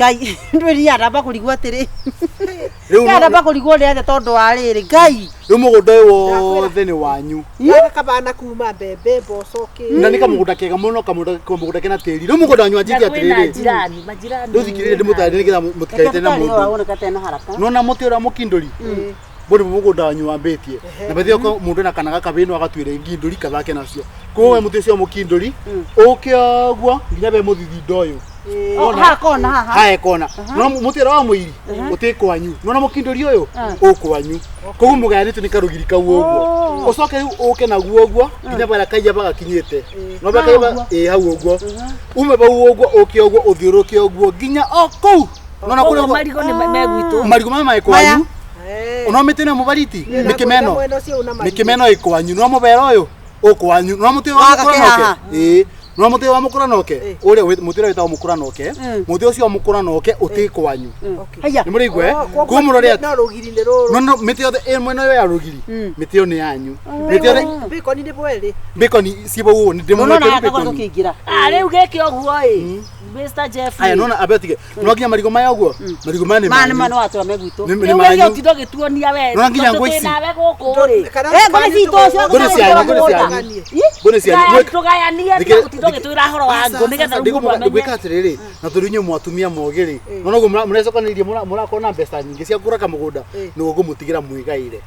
Ngai ndwĩria ndamba kũrigwo atĩrĩ. Rĩu no- Ndamba kũrigwo nĩ atĩa tondũ wa rĩrĩ Ngai. Rĩu mũgũnda ũyũ wothe nĩ wanyu. Gaka kabana kuma mbembe mboco kĩ. Na nĩ kamũgũnda kega mũno kamũgũnda kamũgũnda kena tĩri. Rĩu mũgũnda wanyu wanjĩtie Na kwĩna atĩrĩrĩ. njirani, majirani. Rĩu thikĩrĩria ndĩmũtarĩrie nĩgetha mũtikaite na mũndũ. Woneka tena haraka. Nona mũtĩ ũrĩa mũkindũri. Bũrĩ mũgũnda wanyu wambĩtie. Na bethe oko mũndũ ena kana gakabĩ no agatuĩra ingindũri kathake nacio. Koguo we mũtĩ ũcio mũkindũri ũke ũguo nginya be mũthithindo ũyũ. Oh, haha kona haha. Hae kona. No mũtĩ ũrĩa wa mũiri ũtĩ kwanyu. Nona mũkindũri ũyũ ũkwanyu. Koguo mũgayanĩtio nĩ karũgiri kau ũguo. Ũcoke rĩu ũke naguo ũguo nginya barĩa kaiyaba gakinyĩte. No barĩa kaiyaba ĩ hau ũguo. Ume bau ũguo ũke ũguo ũthiũrũke ũguo nginya o kũu. Nona Koguo kũrĩa marigũ nĩ megwitũ. marigũ maya marĩ kwanyu. Ona mĩtĩ ĩno mũbariti mĩkĩmeno Mwena ũcio una marigũ. mĩkĩmeno ĩ kwanyu no mũbera ũyũ ũkwanyu no mũtĩ wa Waga mũkũra kĩhaha. noke ĩĩ no mũtĩ wa mũkũra noke ũrĩa mũtĩ ũrĩa wĩtagwo mũkũra noke mũtĩ ũcio wa mũkũra noke ũtĩ kwanyu Haya. nĩ mũraigua eh? Oh, koguo koguo mũrore atĩ no rũgiri nĩ rũrũ. no no mĩtĩ yothe ĩ mwena ũyũ ya rũgiri mĩtĩ ĩyo nĩ yanyu mĩtĩ yothe Bacon nĩ bwerĩ. bacon ciĩ bau ũũ nĩ Nona ndĩmũmwĩkĩru haha bacon tũkĩingĩra. Ah, rĩu gĩkĩ ũguo ĩ. Mr. Jeffrey. aya nona ambe tige no nginya marigũ maya ũguo marigũ maya nĩ Maya nĩ manyu ma nĩ watũra megwitũ. Nĩ- nĩ Rĩu gĩkĩ manyu ũtinda ũgĩtuonia we. Nona nginya tondũ ngũ ici. twĩ nawe gũkũ rĩ. Kana Eh, ngũrĩ citũ ũcio Ngũrĩ cianyu, ngũrĩ cianyu. Ngũrĩ cianyu. Tũgaya- Tũgayanie Thikĩrĩ- ũtinda ũgĩtwĩra horo wa ngũ nĩgetha rĩu mũndũ amenye. gwĩka atĩrĩrĩ na tondũ inyuĩ mwatumia mogĩ rĩ nona ũguo mũrecokanĩrĩria mũrakorwo na mbeca nyingĩ cia kũgũra kamũgũnda nĩguo ngũmũtigĩra mwĩgaĩre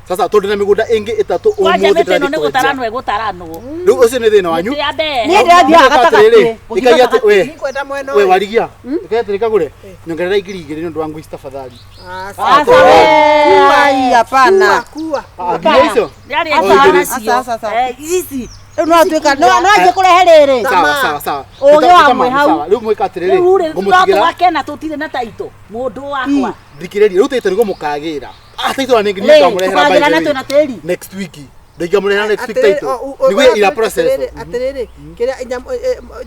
sasa tondũ na mĩgũnda ĩngĩ ĩtatũ Kwanja ũmũthĩ mĩtĩ ĩno ndĩrathiĩ nĩ kwendia gũtaranwo ĩgũtaranwo. rĩu ũcio nĩ thĩna wanyu Mĩtĩ ya mbere. Niĩ ndĩrathiaga Mũgeka atĩrĩrĩ, gatagatĩ. ĩkai atĩ we Nĩngwenda mwena we ũyũ. warigia ĩkai atĩrĩ kagũre nyongerera 2000 nĩ ũndũ wa ngũ ici tafadhali Asa we. Ai hapana. Kua. Ah, nginya icio Rĩarĩ Asa, ĩngĩ asa, nacio. asa, asa. Eh, ici. Rĩu no atuĩka no no anjie kũrehe rĩrĩ. sawa sawa sawa Ũgĩ wa Ĩta- ĩta mwĩ hau. sawa. Rĩu mwĩka atĩrĩrĩ Rĩu rĩ no ngũmũtigĩra tũgakena tũtirĩ na taitũ. Mũndũ wakwa. thikĩrĩria rĩu taitũ nĩguo mũkagĩra ah taitũ na nĩ Rĩ, ngamũrehera by tũkagĩra the na way. twĩna tĩri. next week ndingamũrehera next week Atĩrĩrĩ, taitũ nĩguo ira process atĩrĩrĩ kĩrĩa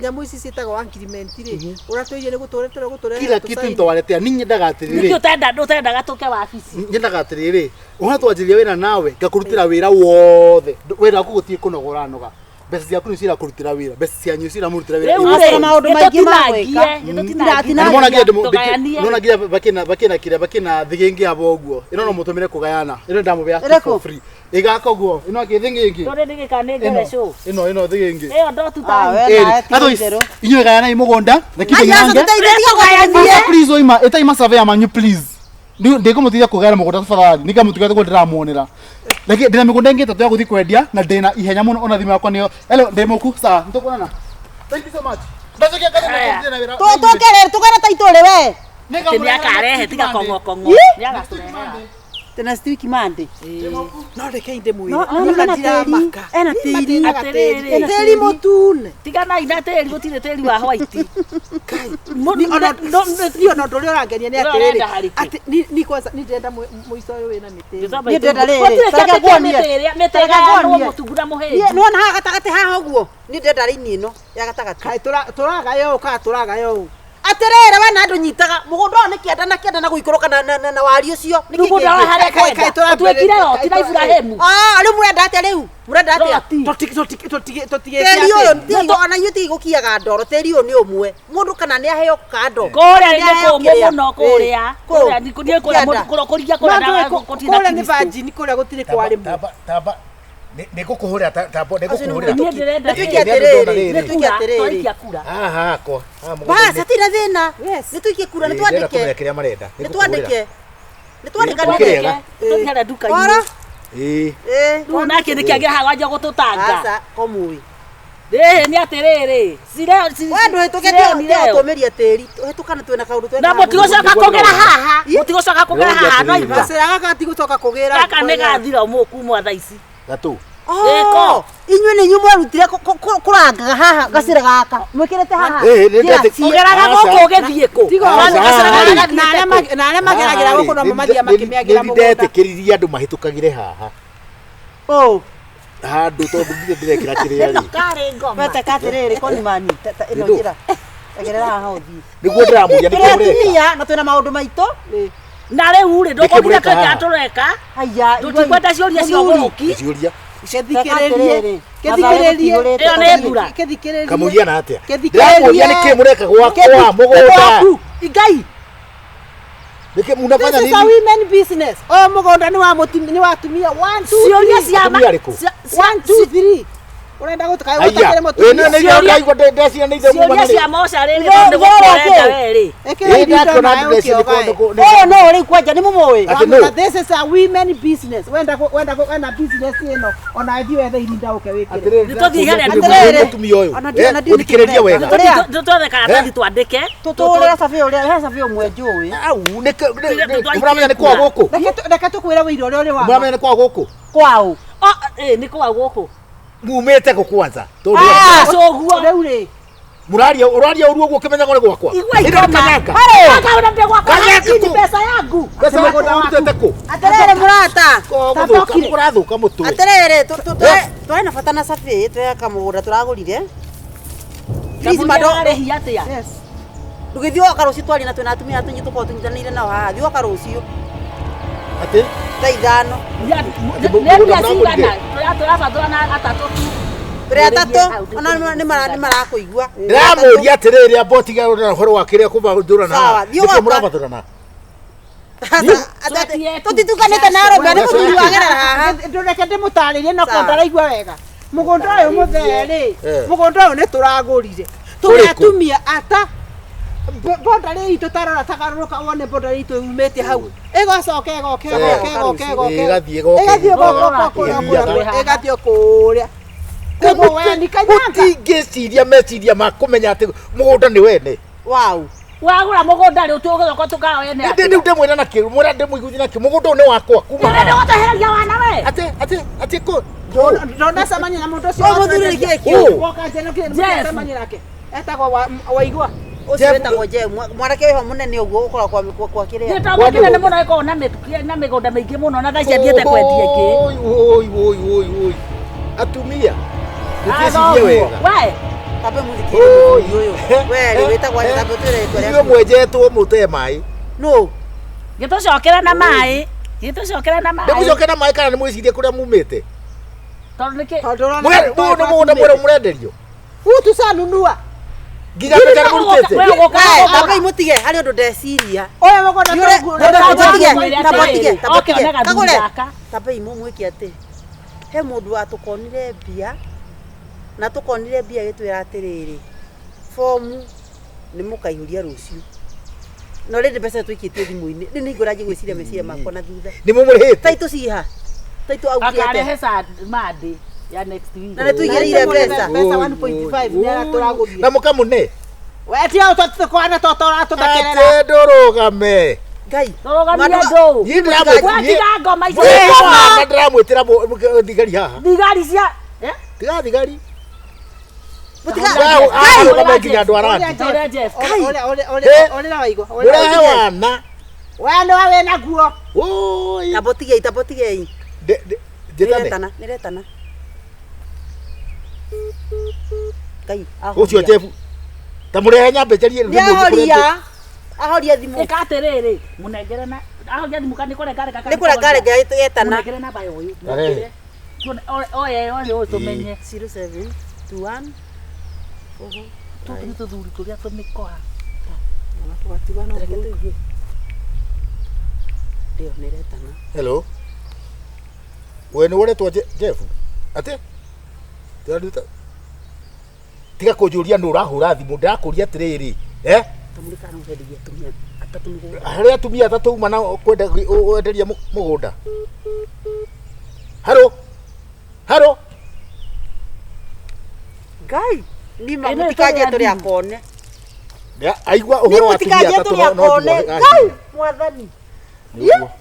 nyamũ ici ciĩtagwo increment rĩ ũratwĩrie nĩ gũtũretera gũtũrehera kila kitu nitawaletea ni nyendaga Nĩkĩ atiriri ũtenda ũtendaga tũke wabici? nyendaga atiriri ũhana twanjĩrĩria wĩra nawe ngakũrutĩra wĩra wothe wĩra waku gũtirĩ kũnogora noga mbeca ciaku nĩ cirakũrutĩra wĩra mbeca cianyu ciramũrutĩra wĩra Rĩu Aca rĩ, maũndũ maingĩ ma nĩtũtinangie, gwĩka. nĩtũtinangie. Na nĩmona nginya Tũgayanie. nona nginya bakĩna bakĩna kĩrĩa bakĩna thĩgĩngĩ abo ũguo ĩno no mũtũmĩre kũgayana ĩno ndamũbea Ĩrĩkũ? for free ĩgaka ũguo ĩno akĩ thĩgĩngĩ Tũrĩ nĩgĩka nĩ ĩno ngerecũ. ĩno ĩno thĩgĩngĩ Ĩyo ndotu Ah, ta we nawe ti Otherwise, itherũ. inyuĩ gayanai mũgũnda reke Ai aca ndĩngange. tũteithie tiga kũgayanie. Sasa please oima ĩtai masurveyor manyu please ndĩkũmũteithia kũgayana mũgũnda tafadhali nĩngamũtiga tũguo ndĩramuonera reke ndĩna mĩgũnda ĩngĩ ĩtatũ ya gũthiĩ kwendia na ndĩna ihenya mũno ona thimũ yakwa nĩyo hello ndĩ mũku sawa nĩtũkuonana thank you so much ndacokia ngatho nĩ na wĩra Tũke rĩrĩ tũgere taitũ rĩ we. Atĩ nĩakarehe tiga kong'okong'o. Ih! Nĩagatũrehera. Tena wiki Monday. No reke ndĩmwĩre. No, no, Niĩ ena tĩri. ndiramaka. Ena tĩri. Atĩrĩrĩ. Ena Tĩri mũtune. Tiganai na tĩri gũtirĩ tĩri wa white. Niĩ ona ũndũ ũrĩa ũrangenia nĩ Ũrĩa atĩrĩrĩ ũrenda harĩkũ? atĩ ni kwanza ni ndĩrenda mũico ũyũ wĩna mĩtĩ ĩno. Niĩ ndĩrenda rĩrĩ, Gũtirĩ tareke nguonie. mĩtĩ ĩrĩa mĩtĩ Tareke ĩgayanwo nguonie. mũtungu na Niĩ mũhĩnju. nĩwona haha gatagatĩ haha ũguo. Niĩ ndĩrenda raini ĩno ya gatagatĩ. Kaĩ tũragaya ũũ kana tũragaya ũũ? Atĩrĩrĩ we na andũ nyitaga mũgũnda ũyũ nĩ kĩanda na kĩanda na gũikũrũka na na wariĩ ũcio. Nĩkĩ Mũgũnda wa kĩngĩ? harĩa Kaĩ- kaĩ kwenda. tũrambĩrĩria- Ũtuĩkire Loti na kaĩ tũra- Iburahĩmu. Ah, rĩu mũrenda atĩa rĩu? Mũrenda atĩa? Loti. Tũtigĩte Tĩri ũyũ atĩ tĩri ona inyuĩ tigai gũkiaga ndoro tĩri ũyũ nĩ ũmwe mũndũ kana nĩ aheo kando Kũrĩa nĩ nĩ aheo kũmũ kĩrĩa. mũno kũrĩa. Ĩ, Kũrĩa nĩ kũrĩa Kĩanda. kũrĩa kũrĩa kũrĩa na gũtirĩ na kũrĩa nĩ Kristo. virgin kũrĩa gũtirĩ kwarĩmwo. Tamba nĩ ngũkũhũrĩra tamba nĩ ngũkũhũrĩra. Niĩ ndĩrenda Nĩ tuike Nĩ andũ ndona atĩrĩrĩ rĩrĩ. nĩ tuike atĩrĩrĩ Twaikia kura. Haha hakwa. Haha bas mũgũnda-inĩ. hatirĩ thĩna Yes. nĩ tuikie kura nĩ Ĩ, ndĩrenda twandĩke kũmenya kĩrĩa marenda. nĩ twandĩke nĩ twandĩkanĩre Kĩrĩega. Tũthiĩ harĩa nduka-inĩ. ora Ĩ. ĩ Rĩu nake nĩkĩ angĩraha wanjia gũtũtanga. aca komũĩ Rĩrĩ nĩ atĩrĩrĩ. Cireo we ndũhĩtũke tũmĩria tĩri hĩtũkane twĩna kaũndũ twĩna Na mũtigũcoka kũgera haha. Mũtigũcoka kũgera haha no igua. Gacĩra gaka gatigũcoka kũgĩra. Gaka nĩ gathira mũkumwa thaa ici. Gatũ. Ĩko. inyuĩ nĩ inyuĩ mwerutire kũrangaga haha gacĩra gaka mwĩkĩrĩte haha Ĩ, nĩ Njĩra ndĩrate- Ũgeraga Aca. gũkũ ũgĩthiĩ kũ? Tiga Aca. Gacĩra gaka gathiĩte Na arĩa kũ? na arĩa mageragĩra gũkũ no mathiaga makĩmĩagĩra Nĩ mũgũnda. ndetĩkĩririe andũ mahĩtũkagĩre haha. Ũ, Handũ tondũ ndirĩ ndĩrekĩra kĩrĩa rĩ. Karĩ ngoma. weteka atĩrĩrĩ konimani ĩno Nĩndũ. njĩra egerera haha ũthiĩ Nĩguo ndĩramũria nĩkĩo tũrĩ mũreka. atumia na twĩna maũndũ maitũ Na rĩu rĩ Nĩkĩ ndũkũrire mũreka kĩrĩa haha? tũreka. haya Tũtikwenda ciũria cia ũgũrũki. Ciũria. Gĩthikĩrĩrie. Gĩthikĩrĩrie. Ĩyo nĩ mbura. Gĩthikĩrĩrie. Kamũhiana atĩa? Gĩthikĩrĩrie. Ndĩramũria nĩkĩ mũreka gwakwa mũgũnda. Gwaku. Ngai Nĩkĩ munafanya This is a nini? women business. Ũyũ mũgũnda nĩ wa mũtumia, nĩ wa atumia. 1 2 Ciũria 3. cia Atumia arĩkũ? 1 2 3. Ũrenda gũtuka Aya, ũtakĩre ĩ mũtumia. nĩ nĩ ndaigua ndeciria nĩ ithe Ciũria cia mocarĩ rĩ, Ithe- tondũ nĩ ithe gũkũrenda ũrĩa we rĩ. Ĩkĩra irinda nawe ũkĩogae. Ũyũ no rĩu kwanja nĩ mũmũĩ. Atĩ Wamwĩra, nũ? This is a women business. Wenda wenda wenda business ĩno ona thiĩ wethe irinda ũke wĩkĩre. Nĩtũthiĩ harĩa Atĩrĩrĩ. Mũtumia ũyũ. Ona ndi- ona ndiũĩ nĩkĩ Ũthikĩrĩrie wega. Ũrĩa? Tũtwethe karatathi twandĩke. Tũtũrĩra cabi ũrĩa he cabi ũmwe njũĩ. Au, nĩ mũramenya nĩ kwa gũkũ? Reke tũkwĩre wĩira ũrĩa ũrĩ wa. Mũramenya nĩ kwa gũkũ? Kwao. Oh, nĩ kwa gũkũ. Mumĩte kũ kwanza? Tondũ Cũguo. Rĩu rĩ. mũraria ũraria ũru ũguo ũkĩmenyaga nĩ gwakwa. Igua Ĩno nĩ ikoma. kanyanga. Kanga ũrĩa gwakwa. Kanyanga Hii ni kũ? pesa yangu. Mbeca yaku ũrutĩte kũ? Atĩrĩrĩ mũrata. Gũthũka mũrathũka mũtwe. Atĩrĩrĩ twarĩ na bata na cabi twĩ kamũgũnda tũragũrire. Please Kamũira mado arĩhi atĩa? Yes. ndũgĩthiĩ woka rũciũ twarie na twĩna atumia tũnyĩ tũkorwo tũnyitanĩire nao haha. Thiĩ woka rũciũ Atĩ thaa ithano. Nĩ mbia cigana? Tũrabatũrana atatũ tu. Tũrĩ atatũ ona nĩ marakũigua. ndĩramũria atĩrĩrĩ amba ũtige ũhoro wa kĩrĩa kũbathũrana. Sawa, thiĩ Nĩkĩo woka. mũrabathũrana? Tũtitukanĩte na arũme nĩ mũthuri wagerera haha. Ndũreke ndĩmũtarĩrie no Sawa. ndaraigua wega. Mũgũnda ũyũ mũthee rĩ, Eh. mũgũnda ũyũ nĩ tũragũrire. Tũrĩ Ũrĩkũ? atumia ata boundary itũ tarora tagarũrũka wone boundary itũ yumĩte hau. Ĩgacoka ĩgoka ĩgoka ĩgoka ĩgoka. Ĩgathiĩ ĩgoka. Ĩgathiĩ ĩgoka kũrĩa Ĩgathiaga. kũrĩa ĩgathiĩ kũrĩa. Koguo we ni kanyanga. Mũtingĩciria meciria ma kũmenya atĩ mũgũnda nĩ wene. Wow. Wagũra mũgũnda rĩ ũtũgũcoka tũkawene Ndĩ rĩu ndĩmwĩra na kĩ mwĩra ndĩmũiguithie na kĩ mũgũnda ũyũ nĩ wakwa kuma Nĩ haha. gũtehereria wana we. Atĩ atĩ atĩ kũ Ndonacemania na mũndũ ũcio. Ũyũ mũthuri nĩ kĩĩ kĩu? Woka njeno kĩrĩa Jeff. mũcemania nake. Etagwo Waigua. Ũcio wĩtagwo Jeff mwanake wĩho mũnene ũguo ũkoragwo kwa kĩrĩa. Nĩ tondũ kĩnene mũno ĩkoragwo na mĩgũnda mĩingĩ mũno na thaa ici athiĩte kwendia ĩngĩ. Oi oi oi oi oi. Atumia. Mũtiĩcirie wega. We. Tambe mũthikĩrĩrie mũthuri ũyũ. We rĩ wĩtagwo atĩa? Tambe ũtwĩre rĩtwa Inyuĩ rĩaku. mwenjetwo mũte maĩ. Nũ? Gĩtũcokere na maĩ. Gĩtũcokere na maĩ. Ndĩmũcoke na maĩ kana nĩ mwĩcirie kũrĩa mumĩte? Tondũ nĩkĩ Tondũ ũrona Mũyũ nĩ mũgũnda mwerũ mũrenderio. Huu tucanunua. Nginya mbeca nĩ mũrutĩte. We ũgũka We tambe mũtige harĩ ũndũ ndeciria. Ũyũ mũgũnda Tambe Oke, tige. one gathuri Kagũre. gaka. Tambe imũmwĩke atĩ he mũndũ watũkonire mbia na tũkonire mbia gĩtwĩra atĩrĩrĩ fomu nĩ mũkaihũria rũciũ no rĩndĩ mbeca tũikĩtie thimũ-inĩ rĩu nĩ ngũranjie gwĩciria meciria makwa na thutha Nĩ mũmũrĩhĩte. taitũ ciha taitũ augire Akarehe atĩa Monday ya next week. Na nĩ tũigĩrĩire mbeca. Mbeca 1.5 nĩ aratũragũrire. Na mũkamũne. We ti au tũkwana tũratũthekerera. Atĩ ndũrũgame. Ngai Tũrũgamie Mandũ- andũ. Niĩ ndĩramwĩ- We tiga ngoma icio. Mwĩ ndĩramwĩtĩra thigari haha. Thigari cia Eh? Tiga thigari. Mũtiga- Arũgame nginya andũ arandi. Ũrĩa Jeff. Ũrĩa Waigua. Mũrehe wana. We nĩ wa wĩna guo. Oi. Tambo tigei tambo tigei Njĩtane. nĩretana nĩretana Ngai Ũcio ahoria Jeff. Ta mũrehe nyambe njarie nĩ ahoria ahoria thimũ Ĩka atĩrĩrĩ, mũnengere na ahoria thimũ kana nĩ kũrenga renga nĩ kũrenga renga yetana Mũnengere namba ya ũyũ. Arehe. Tuone oye oye ũyũ tũmenye. 07 21 Tũtũ nĩ tũthuri tũrĩa tũmĩkoa. Reke tũigue. Ndio nĩretana Hello. We nĩ ũretwo Jeff? Atĩ? Ndĩraruta. Tiga kũnjũria nũ ũrahũra thimũ ndĩrakũria atĩrĩrĩ. Eh? Kamũrĩ kana ũrenderia atumia atatũ mũgũnda Harĩ atumia atatũ uma na kwenda wenderia mũgũnda. Haro. Haro. Ngai nima Ĩno mũtikaje ĩtũrĩa tũrĩ thimũ. akone Aigua ni ũhoro wa atumia mũtikaje atatũ tũrĩ no akone Ngai mwathani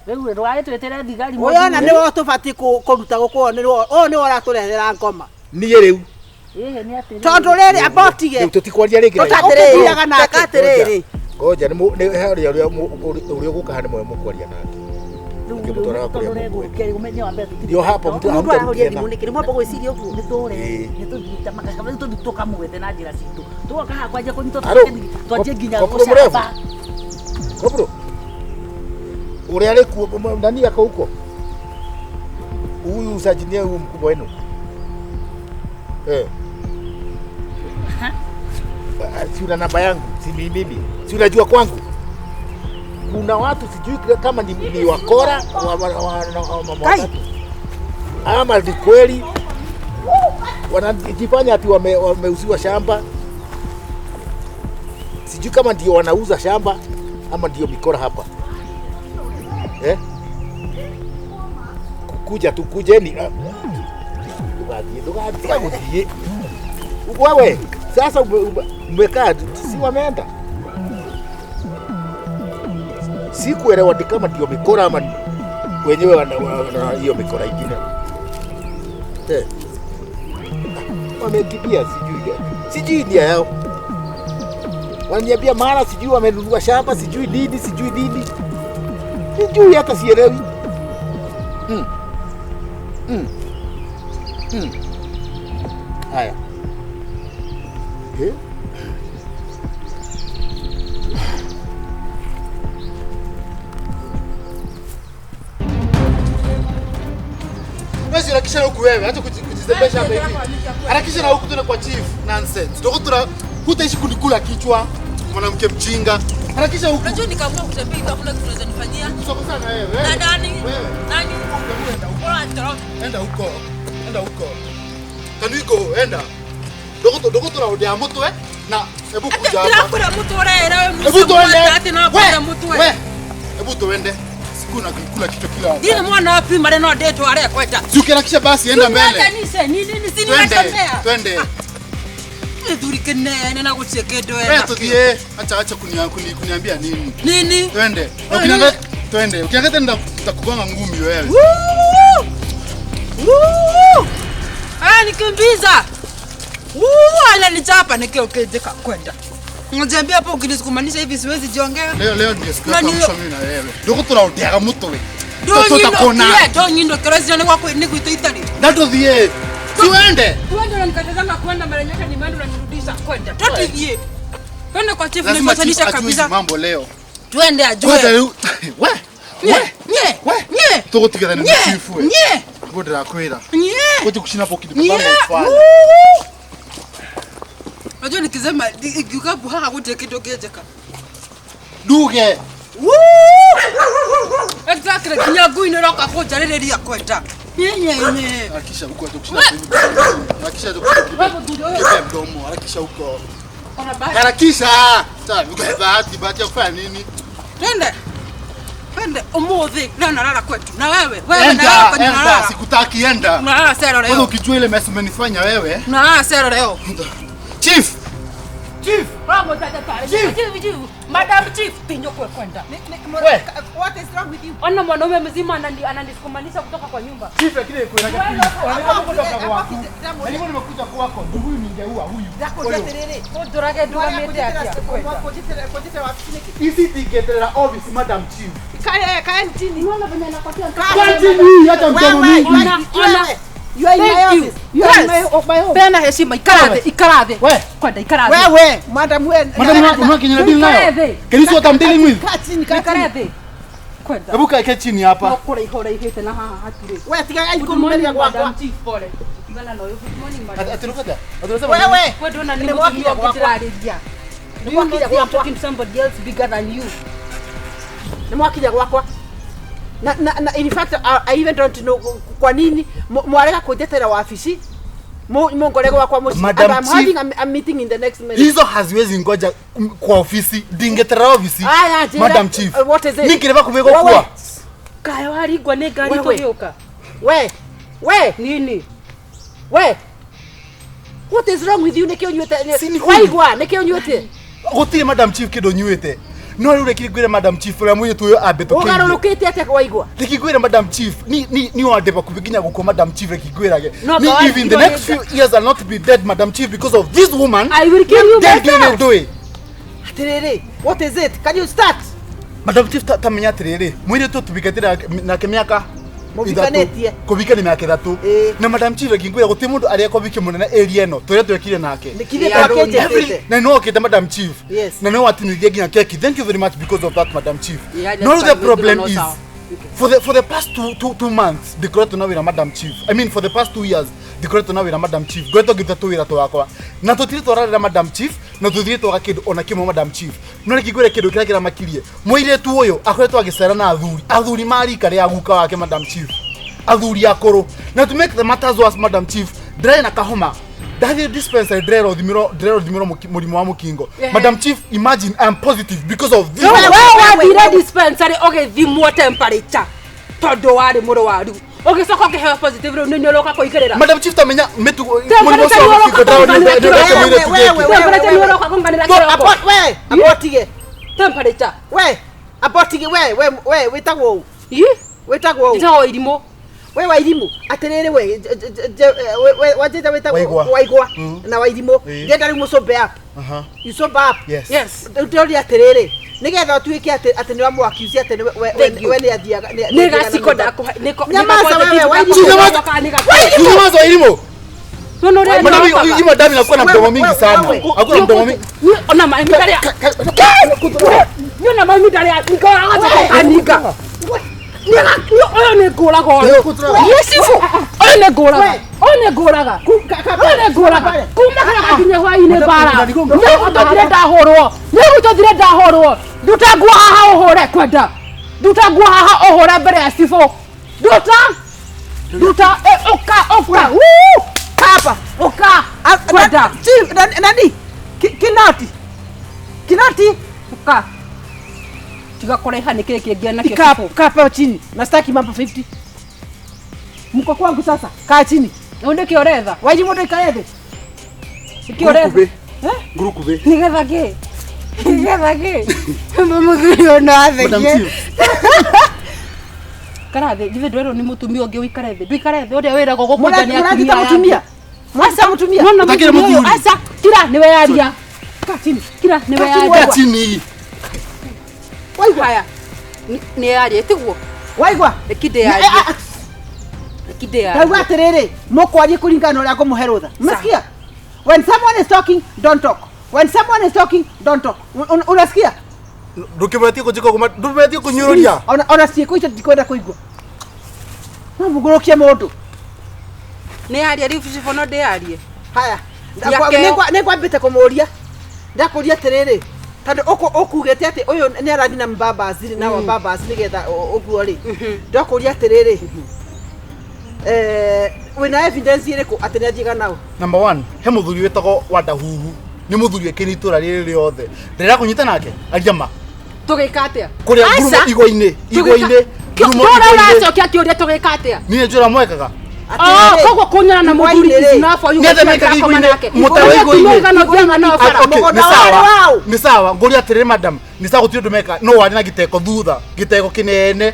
Rĩu ndũgagĩtwĩtĩre thigari Ũyũ ona nĩwe ũtũbatiĩ kũruta gũkũ ũyũ nĩwe ũyũ nĩwe ũratũrehera ngoma. Niĩ rĩu. Ĩhĩ nĩ atĩrĩrĩ. Tondũ rĩrĩ amba ũtige. Rĩu tũtikwaria rĩngĩ na Tũta- Atĩrĩrĩ, Ũkĩthiaga nake. teka atĩrĩrĩ Ngoja nĩ harĩa ũrĩa ũrĩa ũgũka haha nĩ mwe mũkwaria nake. Rĩu Ngĩmũtwaraga tondũ kũrĩa ũregũkia ũmenye wambe tũtirĩ. Ndio hapo mtu mũndũ arahoria hamtarutia thimũ nĩkĩ nĩ mwamba gwĩciria ũguo nĩ tũre Ĩĩ. nĩ tũthiĩte makaka rĩu tũthiĩ tũkamwethe na njĩra citũ tũgoka haha kwanjia kũnyitwo Aro, twanjie nginya kopro mrefu. gũcamba Kopro. Ũrĩa arĩ kuo nani ako huko? Huyu sajinia huyu mkubwa wenu. Eh. Si una namba yangu, si ni mimi. Si unajua kwangu. Kuna watu sijui kama ni wakora wa ama ni kweli wanajifanya ati wameuziwa shamba. Sijui kama ndio wanauza shamba ama ndio mikora hapa. Eh? Kuja tu kujeni. Ndugathie. Wewe sasa umekaa si wameenda. Sikuelewa ni kama ndio mikora ama wenyewe wana hiyo mikora ingine. Eh. Wamekimbia sijui. Sijui nia yao. Wananiambia mara sijui wamenunua shamba, sijui nini, sijui nini. Sijui hata sielewi. Haya. Eh? Wewe harakisha na huku wewe, acha kujizembesha hapa hivi. Harakisha na huku tena kwa chief. Nonsense. Ndio hutaishi kunikula kichwa, mwanamke mjinga. Harakisha huku. Unajua nikaamua kutembea hivi hakuna kitu unaweza nifanyia. Sasa sana wewe. Na nani? Wewe. Nani? Enda huko. Enda huko. Can we go? Enda. Dogo tuna moto eh? Na hebu kuja hapa. Ndakura mtu wewe. Hebu tuende. Wewe mtu wewe. Hebu tuende. Siku na kula kichwa kila wakati. Ndine mwana wapi mareno ndetu are kweta. Ukiharakisha basi enda mbele. Nini nini si ninatembea. Twende. Nithurike nene na gucheke ndo wewe. Tuthie. Acha kuniambia nini? Nini? Twende. Ukiangalia twende. Ukiangalia tena nitakugonga ngumi wewe. Ah, nikimbiza. Ananichapa nikiokejeka kwenda. Unaniambia hapo ukinisukumanisha hivi siwezi jiongea. Leo ndio siku ya mwisho mimi na wewe. Ndio turaondeaga mutwe. Tutakona. Ndio nyindo kerezi ni kwako ni kuita. Na tuthie. Tuende. Tuende unanikatazanga kwenda mara nyaka ni mando unanirudisha kwenda. Tuthie. Twende kwa chief nimeshanisha kabisa. Mambo leo. Twende ajue. We. We. Tugotigana na chief we. Nye. Godra kwira. Nye. Kote kushina hapo kitu kama ufanye. Unajua nikisema ikiukabu haka kote kitu kejeka. Duge. Exactly. Kinyagu inoroka koja rĩrĩria kwenda. Nye. Harakisha huko atukushina. Harakisha huko. Kipe mdomo, harakisha huko. Harakisha. Sasa bahati ya kufanya nini? Twende. Twende umuthi leo nalala kwetu. Na wewe, wewe nalala kwenye nalala. Sikutaki enda. Nalala sero leo. Wewe ukijua ile mess umenifanya wewe. Nalala sero leo. Chief. Chief. Chief. Madam Chief tinyokwe kwenda. What is wrong with you? Ona mwanaume mzima ananisukumanisha kutoka kwa nyumba. Chief lakini kuna kwako. Nilikuwa nimekuja kwako. Huyu ningeua huyu. Ndurage ndugamite atia. Isi tingeterera office Madam Chief. Kae chini. Unaona venye anapatia. Kae chini hata mdomo mingi. Ona. You are in my office. You are in my home. Peana heshima ikarathe. We. Kwenda ikarathe. Wewe, madam wewe. Madam unaona deal nayo. Can you see what I'm dealing with? Kaa chini. Ikarathe. Kwenda. Hebu kae chini hapa. Nokora ihora ihete na haha hatire. Wewe tiga ikurumeria gwakwa. Chief pole. Tigana nayo. Good morning madam. Atiruka. Wewe. Wewe ndona ni mutumia ũngĩndĩrarĩria. I'm talking to somebody else bigger than you. Nimwakinya gwakwa. Na in fact I even don't know kwa nini mwarega kunjetera wafici mungore gwakwa muci. And I'm having a meeting in the next minute. Hizo haziwezi ngoja kwa ofisi, ndingetera ofisi. Madam Chief. What is it? Nikireba kubego kwa. Kayo harigwa ni ngari tugĩũka. We. Nini? We. What is wrong with you? Nikio nyuete? Waigwa, nikio nyuete? Gutire Madam Chief kindu nyuete. No rĩu reke ngwĩre Madam Chief ũrĩa mũirĩtu ũyũ ambĩtũkĩire. Ũgarũrũkĩte atĩa waigua? Reke ngwĩre Madam Chief, ni wandĩba kubikinya gũkua Madam Chief reke ngwĩrage. Ni if in the next few years I'll not be dead Madam Chief because of this woman. I will kill you myself. Atĩrĩrĩ, what is it? Can you start? Madam Chief tamenya atĩrĩrĩ, mũirĩtu tũbikĩte nake mĩaka Mũbikanĩtie. Kũbika nĩ mĩaka 3. Na Madam Chief reke ngwĩre gũtirĩ mũndũ arĩa kũbikia mũnene area ĩno tũrĩa twekire nake. Nĩkĩrĩ twakĩnjĩtĩte. Na no okĩte Madam Chief. Yes. Na no watinithia nginya keki. Thank you very much because of that Madam Chief. No, the problem is for the past two months ndikoretwo na wĩra Madam Chief. I mean for the past 2 years ndikoretwo na wĩra Madam Chief. Ngoretwo ngĩruta tũwĩra twakwa. Na tũtirĩ twararĩra Madam Chief Na tuthire twaga kindu ona kimwe, Madam Chief. No nikingwire kindu kiria kiramakirie. Muiretu uyu akoretwo agicera na athuri. Athuri marika ria guka wake, Madam Chief. Athuri akuru. Na to make the matters worse, Madam Chief, ndĩrarĩ na kahoma. Ndathi dispensary ndĩrero thimiro mũrimũ wa mũkingo. Madam Chief, imagine I am positive because of this. We wathire dispensary ũgĩthimwo temperature tondũ warĩ mũrwaru, ũgĩcoka ũkĩheo positive, rĩu nĩ ũroka kũigĩrĩra. Madam Chief, tamenya mĩtugo mũrimũ ũcio wa mũkingo ndĩrero mũirĩtu gĩkĩ. Temperature nĩ ũroka kũnganĩra kĩroko. We abotige. Temperature. We abotige, we wĩtagwo ũ? Ĩ. Wĩtagwo ũ? Njĩtagwo irimũ. We Wairimũ, atĩrĩrĩ, we wanjĩta wĩtagwo? Waigwa. Waigwa na Wairimũ. Ndĩrenda rĩu mũsober up. You sober up. Yes. Yes. Rĩu ndĩroria atĩrĩrĩ, nĩgetha ũtuĩke atĩ nĩ wamũ-accuse atĩ Thank you. we nĩ athiaga Nĩ gaciko ndakũhe. Nyamaza wewe, Wairimũ. Nyamaza, Wairimũ. Nĩ ũrĩa Madam, hii madam inakuwa na mdomo mingi sana. Hakuna mdomo mingi. Ona maĩ ndarĩa. Niona maĩ ndarĩa nikoraga aninga. Ũyũ nĩ ngũraga ũyũ. Niĩ cibu. Ũyũ nĩ ngũraga. Ũyũ nĩ ngũraga. Ũyũ nĩ ngũraga. Kuma kĩroko nginya hwaĩ-inĩ mbara. Nĩ gũtũthire ndahũrwo. Nĩ gũtũthire ndahũrwo. Nduta nguo haha ũhũre kwenda. Nduta nguo haha ũhũre mbere ya cibũ. Nduta. Nduta ũka ũka. Woo! Hapa. Ũka. Kwenda. Chief, nani Kinoti, Kinoti. Ũka. Tiga kũraiha nĩ kĩrĩ kĩngĩ nakĩo Kaa cibũ. Kaa pale chini na sitaki mambo 50 mko kwangu sasa, kaa chini. Ũyũ nĩkĩ ũretha? Wairimũ, ndũikare thĩ. Nĩkĩ ũretha? Ngurukube. Nĩgetha kĩ? Nĩgetha kĩ? Mũthuri ona Madam athekie. Chief. Ikara thĩ, githĩ ndwerwo nĩ mũtumia ũngĩ ũikare thĩ? Ndũikare thĩ, ũrĩa wĩragwo gũkũnja nĩ Mũranjĩta atumia aya. mũtumia, mwanjĩta mũtumia. Nona Ũtakĩrĩ mũtumia ũyũ, mũthuri. aca, kira nĩwe yaria. Kaa chini. Kira nĩwe Kaa chini. yaria. Kaa chini. Waigua? Haya. Nĩ yaria tiguo? Waigua? Reki ndĩyarie. Reki ndĩyarie. Ndauga atĩrĩrĩ, mũkwarie kũringana na ũrĩa ngũmũhe rũtha. Umesikia? When someone is talking, don't talk. When someone is talking, don't talk. Unasikia? Ndũkĩbetie kũnjĩka ũguo, ndũbetie kũnyũrũria. Ona ciĩko icio ndikwenda kũigua. No mũgũrũkie mũndũ. Nĩ yaria rĩu cibũ, no ndĩyarie. Haya. Nĩakeo. Nĩngwambĩte kũmũria, ndakũria atĩrĩrĩ, tondũ ũkugĩte atĩ ũyũ nĩ arathiĩ na mbambaci na wambambaci nĩgetha ũguo rĩ, ndakũria atĩrĩrĩ, wĩna evidence ĩrĩkũ atĩ nĩ athiaga nao? Number one, he mũthuri wĩtagwo Wandahuhu. Nĩ mũthuri wĩkĩire itũra rĩrĩ rĩothe. Ndĩrera kũnyita nake, aria ma. Tũgĩka atĩa? Kũrĩa Aca. ngurumo igwa-inĩ, igwa-inĩ, ngurumo Tũra igwa-inĩ. ũracokia kĩũria, tũgĩka atĩa? Niĩ nĩ njũra mwekaga. Oh, koguo kũnyona na mũthuri is enough for you Nĩ atĩa gũtuĩka mekaga ndakoma igwa-inĩ? nake. Mũtaro Ũrĩa igwa-inĩ. atumia aigana ũthiaga nao bara. Ah, okay, Mũgũnda nĩ sawa. warĩ waũ? Nĩ sawa, ngũria atĩrĩrĩ, madam, nĩ sawa gũtirĩ ũndũ meka, no warĩ na gĩteko thutha, gĩteko kĩnene.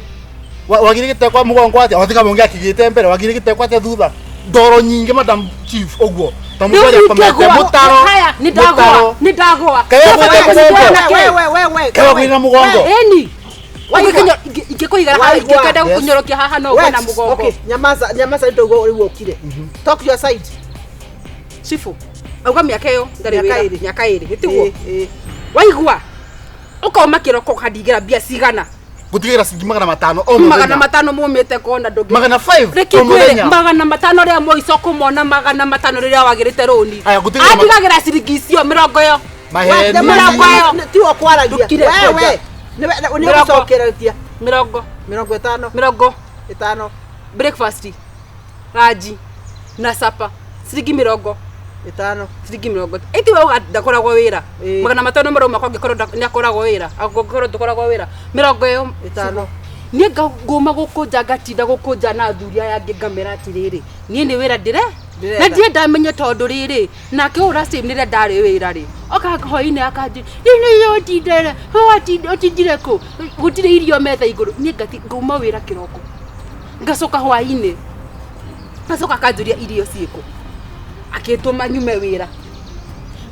Wagire gĩteko mũgongo atĩa? Watiga mũngĩ akĩgĩte mbere, wagire gĩteko atĩa thutha? Ndoro nyingĩ, Madam Chief, ũguo. Ta Rĩu mũndũ arĩa akomete ingĩgũa, mũtaro. haya, nĩ ndagũa, Mũtaro. nĩ ndagũa. Kaĩ wagũĩte mũgongo? We. Kaĩ wagũire na mũgongo? Ĩni. Waigua? Ingĩkũigara haha, Waigua? ingĩkenda Yes. gũkũnyorokia haha no ũgwe na mũgongo. Okay, nyamaza, nyamaza, nĩ ndauga rĩu ũkire. Talk your side. Cibu, auga mĩaka ĩyo ndarĩ Mĩaka wĩra, ĩrĩ. mĩaka ĩrĩ, ĩtiguo? Ĩ, ĩ. Waigua? Ũkauma kĩroko ũkandigĩra mbia cigana? Gũtigĩra ciringi 500 o Magana mũthenya. 500 mumĩte kona ndũngĩ. 500 Reke o ngwĩre, mũthenya. 500 rĩa mũico kũmona, 500 rĩrĩa wagĩrĩte rũni. Aya, gũtigĩra Atigagĩra ciringi icio mĩrongo ĩyo. Maheni. Mĩrongo ĩyo. Tiwe kwaragia. Ndũkire We kwenda. we. Nĩ Mĩrongo. ũgũcokereria. Mĩrongo. 50. Mĩrongo. 5. Breakfast, ranji na sapa ciringi mĩrongo 5. Ciringi mĩrongo ĩti we uga ndakoragwo wĩra. Ĩ. 500 marauma kwa angĩkorwo nĩakoragwo wĩra, angĩkorwo ndũkoragwo wĩra, mĩrongo ĩyo. 5. Niĩ ngũma gũkũnja, ngatinda gũkũnja na athuri aya angĩ, ngamera atĩrĩrĩ, niĩ nĩ wĩra ndĩre Ndĩretha. Na ndiĩ ndamenye tondũ rĩrĩ nake ũyũ same rĩrĩa ndarĩ wĩra rĩ, oka hwainĩ akanjĩ rĩu nĩ ũtindere ũtindire kũ, gũtirĩ irio metha igũrũ. Niĩ ngati ngauma wĩra kĩroko, ngacoka hwainĩ, ngacoka akanjũria irio ciĩkũ, akĩtũma nyume wĩra.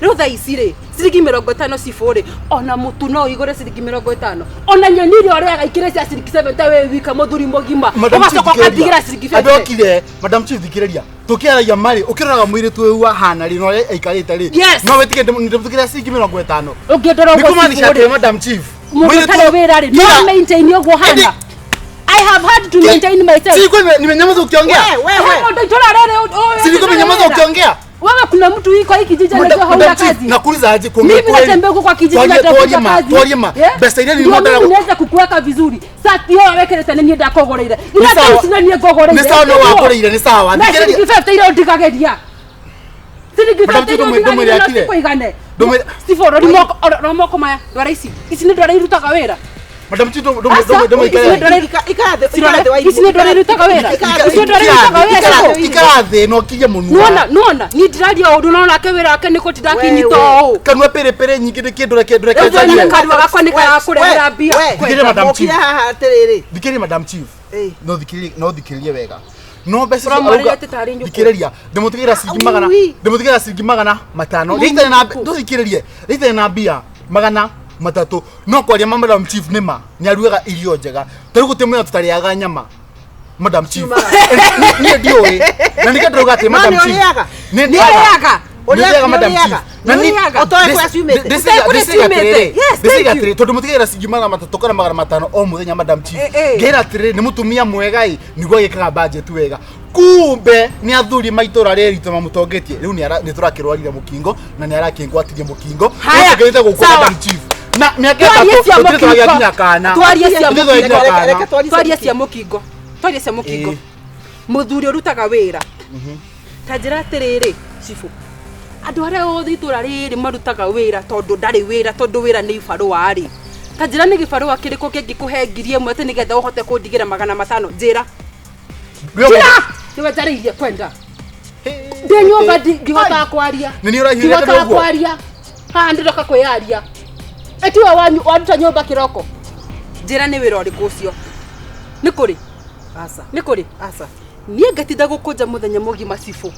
Rĩu thaa ici rĩ, ciringi 50 cibũ rĩ, ona mũtu no ũigũre ciringi 50, ona nyeni iria ũrĩaga ikĩrĩ cia ciringi 70 wĩ wika mũthuri mũgima, Madam Chief, ũgacoka thikĩrĩria. ũkandigĩra ciringi Andũ 50. okire, Madam Chief, thikĩrĩria. Tũkĩaragia marĩ, ũkĩroraga mũirĩtu ũyũ ahana rĩ, na ũrĩa aikarĩte rĩ. Yes. No wĩtĩkie ndĩmũtigĩra ciringi 50. Ũngĩndora Nĩ ũguo kũmaanisha cibũ atĩ rĩ, Madam Chief, mũndũ mũirĩtu ũtarĩ wĩra rĩ, no Kira. maintain ũguo hana. I have had to maintain myself. Si nilikuwa nimenyamaza ukiongea? We we. He mũndũ itũra rĩrĩ Si nilikuwa nimenyamaza ukiongea? Wewe kuna mtu hii kwa hii kijiji anajua hauna kazi. Nakuuliza aje kuongea Mimi kweli? natembea huko kwa kijiji Twarie- natafuta twarie ma, kazi. twarie ma. Yeah? Mbeca iria Ndio nilimatara mimi naweza kukuweka vizuri. Sati yo wekere tene niĩ ndakũgũrĩire. Nĩ Ira sawa. thaa ici niĩ ngũgũrĩire. Nĩ sawa no wangũrĩire, nĩ sawa. Na Thikĩrĩria- ciringi 50 iria ũndigagĩria. Ciringi Madam 50 iria Chief, ndũmwĩre ũndigagĩria no akire. cikũigane. Ndũmwĩre- Steve, rori moko, rora moko maya, ndwara ici. Ici nĩ ndwara irutaga wĩra. Madam Chief, Aca, ici nĩ ndwara Ikara thĩ Wairimũ. Ici nĩ ndwara irutaga wĩra. Ici nĩ ndwara irutaga wĩra. Ikara thĩ na ũkirie mũnua. Nuona, nuona, niĩ ndiraria ũndũ no nake wĩra wake nĩ kũtinda akĩnyita ũũ. Kanua pĩrĩpĩrĩ nyingĩ nĩ kĩndũ reke ndũreke Rĩu njarie. nĩ kanua gakwa nĩ karakũrehera mbia. Thikĩrĩria Madam Chief. Mokire haha atĩrĩrĩ. Thikĩrĩria Madam Chief. Ĩĩ. No thikĩrĩrie, no thikĩrĩrie wega. No mbeca icio Ũramwarĩria arauga- atĩ tarĩ nyũkwa. Thikĩrĩria, ndĩmũtigĩra ciringi magana, Aui. ndĩmũtigĩra ciringi 500. Rĩitarĩ na ndũthikĩrĩrie, rĩitarĩ na mbia 300. No kwaria ma Madam Chief nĩ ma, nĩ arugaga irio njega. Ta rĩu gũtirĩ mũthenya tũtarĩaga nyama. Madam Chief. Niĩ ndiũĩ. Na nĩkĩo ndĩrauga atĩ No Madam nĩ Chief. ũrĩaga? Nĩ Nĩ ũrĩaga? Nĩ ndĩaga Madam Nĩ ũrĩaga? Chief. Na Nĩ nĩ- ũrĩaga? Ũtoĩ kũrĩa ciumĩte? Ũtoĩ kũrĩa ciumĩte? Yes, thank ndĩciga you. atĩrĩ tondũ mũtigagĩra ciringi 300 kana 500 o mũthenya Madam Chief. Eh, eh. Ngera atĩrĩrĩ nĩ mũtumia mwega ĩ nĩguo agĩkaga budget wega. Kumbe nĩ athuri maitũra rĩrĩ ritũ mamũtongetie rĩu nĩ tũrakĩrwarire mũkingo na nĩ arakĩngwatirie mũkingo. Haya, Rĩu tũkĩrĩte gũkũ sawa. Madam Chief. Na mĩaka Twarie 3 cia tũtirĩ tũragĩa mũkingo. nginya kana. Twarie cia Tũtirĩ tũragĩa nginya mũkingo. kana. Reke twarie cia Twarie cia mũkingo. Twarie cia mũkingo. Ĩĩ. Mũthuri ũrutaga wĩra. Ta njĩra atĩrĩrĩ, cibũ. Andũ arĩa othe itũra rĩrĩ marutaga wĩra tondũ ndarĩ wĩra tondũ wĩra nĩ ibarũa rĩ. Ta njĩra nĩ gĩbarũa kĩrĩkũ kĩngĩkũhe 1000 atĩ nĩgetha ũhote kũndigĩra 500? Njĩra. Njĩra! Nĩwe njarĩirie kwenda. Ndĩ nyũmba ndihotaga kwaria. Nĩ niĩ ũrahiũrĩte Ndihotaga ũguo? kwaria. Haha ndĩroka kwĩyaria. Ĩtiwe waruta nyũmba kĩroko. Njĩra nĩ wĩra ũrĩkũ ũcio? Nĩ kũrĩ? Aca. Nĩ kũrĩ? Aca. Niĩ ngatinda gũkũnja mũthenya mũgima cibũ.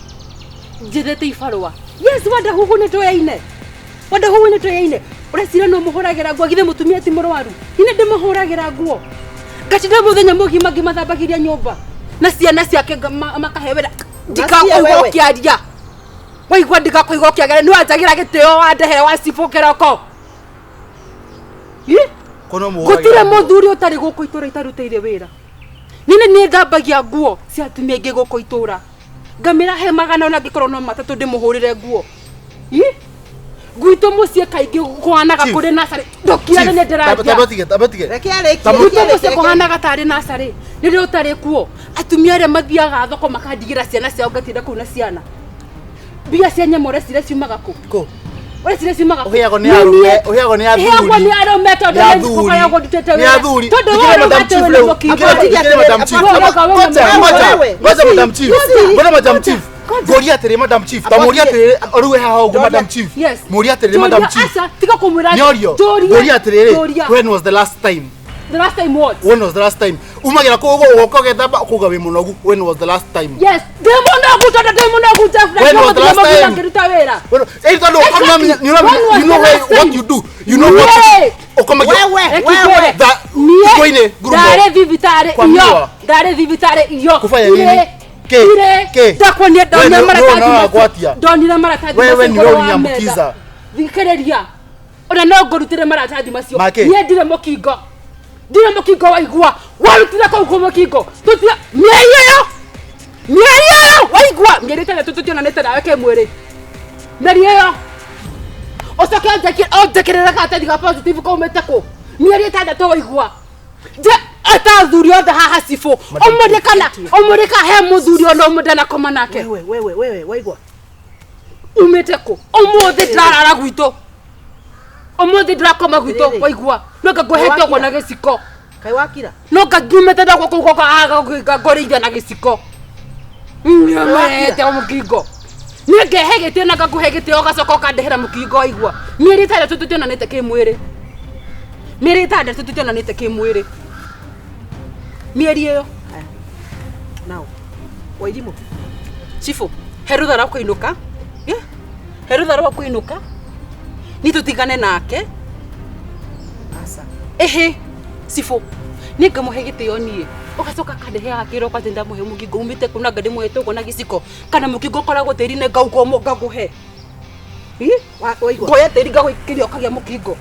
Njethete ibarũa. Yes, wanda huhu nĩ tũyaine. Wanda huhu nĩ tũyaine. Ũreciria no mũhũragĩra nguo githĩ mũtumia ti mũrwaru. Niĩ ndĩmũhũragĩra nguo. Ngatinda mũthenya mũgima ngĩmathambagĩria nyũmba. Na ciana ciake makahe wĩra. Ndikakũigua wewe. ũkĩaria. Waigua ndikakũigua ũkĩaria nĩ wanjagĩra gĩtĩo wandehere wa cibũ kĩroko. Ĩ? Kono mũhũragĩra Gũtirĩ nguo. mũthuri ũtarĩ gũkũ itũra itarutĩire wĩra. Niĩ nĩ thambagia nguo cia atumia aingĩ gũkũ itũra. Ngamĩra he 100 ona angĩkorwo no 3 ndĩmũhũrĩre nguo. Ĩ? Gwitũ mũciĩ kaingĩ kũhanaga Chief. kũrĩ nacarĩ. Ndũkirane nĩ ndĩraria. Tamba tige, tamba tige. Reke arĩkie. Tamba- Gwitũ mũciĩ kũhanaga tarĩ nacarĩ. Rĩrĩa ũtarĩ kuo atumia arĩa mathiaga thoko makandigĩra ciana ciao ngatinda kũu na ciana. Mbia cia nyama ũreciria ciumaga kũ? Kũ? Ũreciria ciumaga kũ? Ũheagwo nĩ Nĩ arũme, niĩ. ũheagwo nĩ athuri. Heagwo nĩ arũme tondũ Nĩ nĩ athuri. ngũkoragwo ndutĩte Nĩ wĩra. athuri. Tondũ Thikĩrĩria wewe Madam ũrauga Chief atĩ wĩ rĩu. mũkingo. Thikĩrĩria Madam Chief. Wewe ũrauga wĩ Ngoja, mũkingo. ngoja, Wewe. ngoja Madam Chief. Ngoja Madam Chief. Ngoja. Ngoria atĩrĩ Madam Chief. Ta mũria atĩrĩrĩ, rĩu wĩ haha ũguo Madam Chief. Yes. Mũria atĩrĩrĩ Madam Njũria, Chief. aca, tiga kũmwĩra. Nĩorio. Njũria. Ngoria atĩrĩrĩ, Njũria. when was the last time? The last time what? When was the last time? Umagĩra kũu ũguo ũgoka ũgethamba ũkauga wĩ mũnogu. When was the last time? Yes, ndĩ mũnogu tondũ ndĩ mũnogu Jeff, na When was the mũthenya last mũgima time? ngĩruta wĩra. When- Eh, tondũ Exactly. ũkamenya- nĩ ũramenya- When was you know the why- last what time? you do. You know what Niĩ. ũkomagia- Wewe, Reke wewe. ngwĩre. Tha- Niĩ thikũ-inĩ, ngurumo. ndarĩ thibitarĩ Kwa iyo miwa. ndarĩ thibitarĩ iyo Kũbanya nini? Irĩ. Kĩ? Irĩ. Kĩ? Ndakuonia We ndonire nĩ- maratathi nĩ macio. ũragwatia. Ndonire maratathi Wewe macio nĩwe igũrũ wa ũrinyambukiza. metha. Thikĩrĩria ona no ngũrutĩre maratathi macio Makĩ? niĩ ndirĩ mũkingo ndirĩ mũkingo waigua warutire kũu kũ mũkingo tũtia mĩeri ĩyo mĩeri ĩyo waigua mĩeri 6 tũtionanĩte nawe kĩmwĩrĩ mĩeri ĩyo ũcoke ũnjĩkĩrĩre karatathi ga positive kaumĩte kũ mĩeri 6 waigua nje ata athuri othe haha cibũ ũmũrie kana ũmũrie kana he mũthuri ona ũmwe ndanakoma nake Wewe, wewe, wewe, waigua. umĩte kũ ũmũthĩ ndĩrarara gwitũ ũmũthĩ ndĩrakoma gwitũ Rĩrĩ. waigua no ngangũhete ũguo na gĩciko Kaĩ wakira? no ngangiumĩte ndagwo kũu goka ngũrĩithia na gĩciko mete mũkingo niĩ ngehe gĩtĩo na ngakũhe gĩtĩo ũgacoka ũkandehera mũkingo waigua mĩeri 6 tũtionanĩte kĩmwĩrĩ mĩeri 6 tũtionanĩte kĩmwĩrĩ mĩeri ĩyo Now. Wairimũ. cibũ he rũtha rwa kũinũka Yeah. he rũtha rwa kũinũka ni tũtigane nake Aca. ĩhĩ cibũ niĩ ngamũhe gĩtĩo niĩ ũgacoka kandeheaga kĩroko atĩ ndamũhe mũkingo umĩte kũ na ngandĩmũhete ũguo na gĩciko kana mũkingo ũkoragwo tĩri-inĩ ngauga ngakũhe Waigua. ngoya tĩri ngagũikĩria ũkagĩa mũkingo